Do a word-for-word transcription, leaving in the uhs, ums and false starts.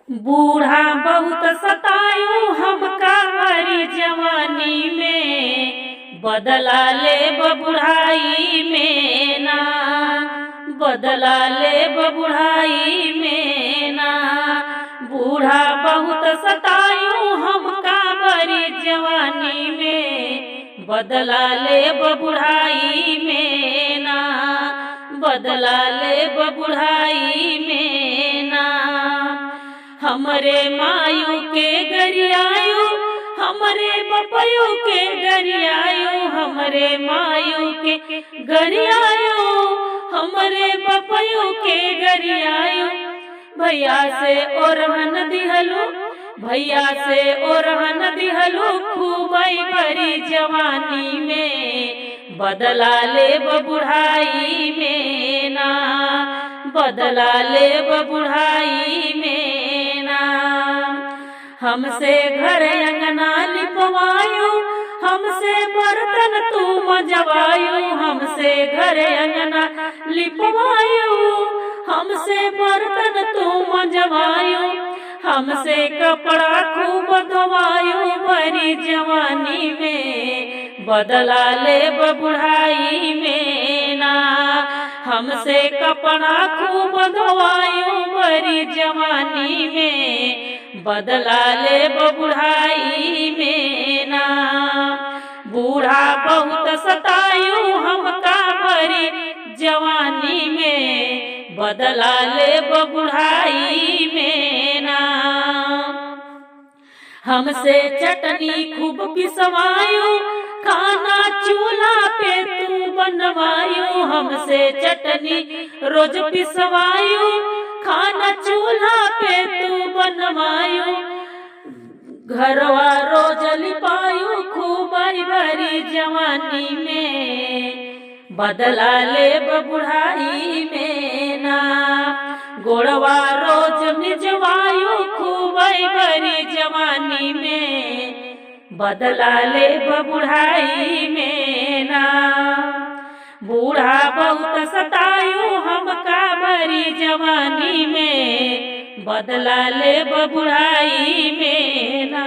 बूढ़ा बहुत सतायो हमका भरी जवानी में, बदला लेब बुढ़ाई में ना, बदला लेब बुढ़ाई में ना। बूढ़ा बहुत सतायो हमका भरी जवानी में, बदला लेब बुढ़ाई में ना, बदला लेब बुढ़ाई में ना। हमरे मायू के गरियायो, हमरे बपयू के गरियायो, हमरे मायू के गरियायो, हमरे बपयू के गरियायो। भैया से ओरहन दिहलू, भैया से ओरहन दिहलू, खूबई भरी जवानी में, बदला लेब बुढ़ाई में ना, बदला लेब बुढ़ाई में ना। हमसे घर अंगना लिपवायो, हमसे बर्तन तू मजवायो, हमसे घर अंगना लिपवायो, हमसे बर्तन तू मजवायो, हमसे कपड़ा खूब धोवायो भरी जवानी में, बदला लेब बुढ़ाई में ना। हमसे कपड़ा खूब धोवायो भरी जवानी में, बदला लेब बुढ़ाई में ना। बूढ़ा बहुत सतायो हमका भरी जवानी में, बदला लेब बुढ़ाई में ना। हमसे चटनी खूब पिसवायो, खाना चूल्हा पे तू बनवायो। हमसे चटनी रोज पिसवायो, खाना चूल्हा पे तू बनवायो। घरवा रोज लिपायो, खूबई भरी जवानी में, बदला लेब बुढ़ाई में ना। गोड़वा रोज मिजवायो, खूबई भरी जवानी में, बदला लेब बुढ़ाई में ना। बूढ़ा बहुत सतायो हमका भरी जवानी में, बदला लेब बुढ़ाई में ना।